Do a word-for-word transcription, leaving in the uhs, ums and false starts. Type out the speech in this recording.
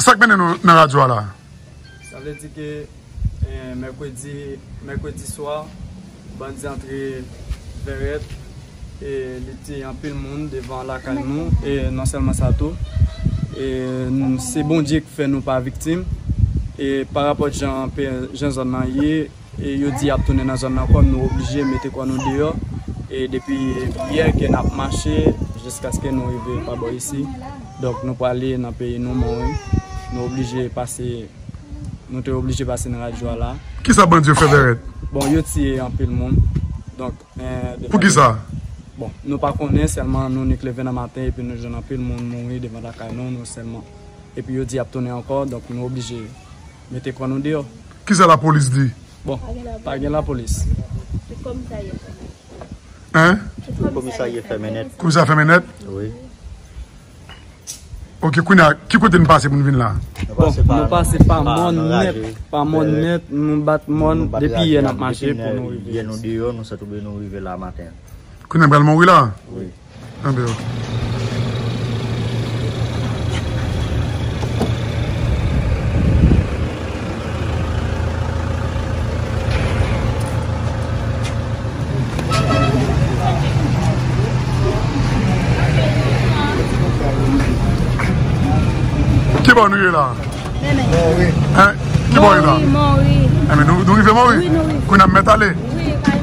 Sa k mennen nou nan radyo a la? Sa vle di ke, eh, mèkredi, mèkredi swa, bandi antre Vèrèt, e li tiye anpil moun devan lakay nou, e non sèlman sa tou, e n-, se Bondye ki fè nou pa viktim, e pa rapò jan, jan zòn nan ye, e yo di y ap tounen nan zòn nan ankò, nou oblije mete kò nou deyò, e depi yè ke n ap mache, jiskaske nou rive pa bò isi, donk nou prale nan peyi nou, Monwi, nou oblije pase, nou te oblije pase nan radyo a la. Kisa bandi yo fè Vèrèt? Bon, yo tiye anpil moun. Donk, eh, de Pou kisa? Bon, nou pa konnen, sèlman nou nik leve nan maten epi nou jwenn anpil moun mouri devan lakay nou, nou sèlman. Epi yo di y ap tounen ankò, donk nou oblije mete kò nou deyò. Kisa lapolis di? Bon, pa gen lapolis. Hein? Komisarya fèmen nèt. Komisarya fèmen nèt? Wi. Ok, kounye a, ki kote n pase pou n vin la? Bon, nou pase pa mòn nèt, pa mòn nèt, nou bat mòn depi yè n ap mache pou nou rive. Yè nou deyò, nou sot oubyen nou rive la maten. Kounye a m pral mouri la? Wi. Anben, ok. Ki bò nou ye la? Hein? Ki bò ye la? Mori, Mori. Enben, nou, nou rive Mori? Wi, nou rive. Kounye a m mèt ale? Wi, kay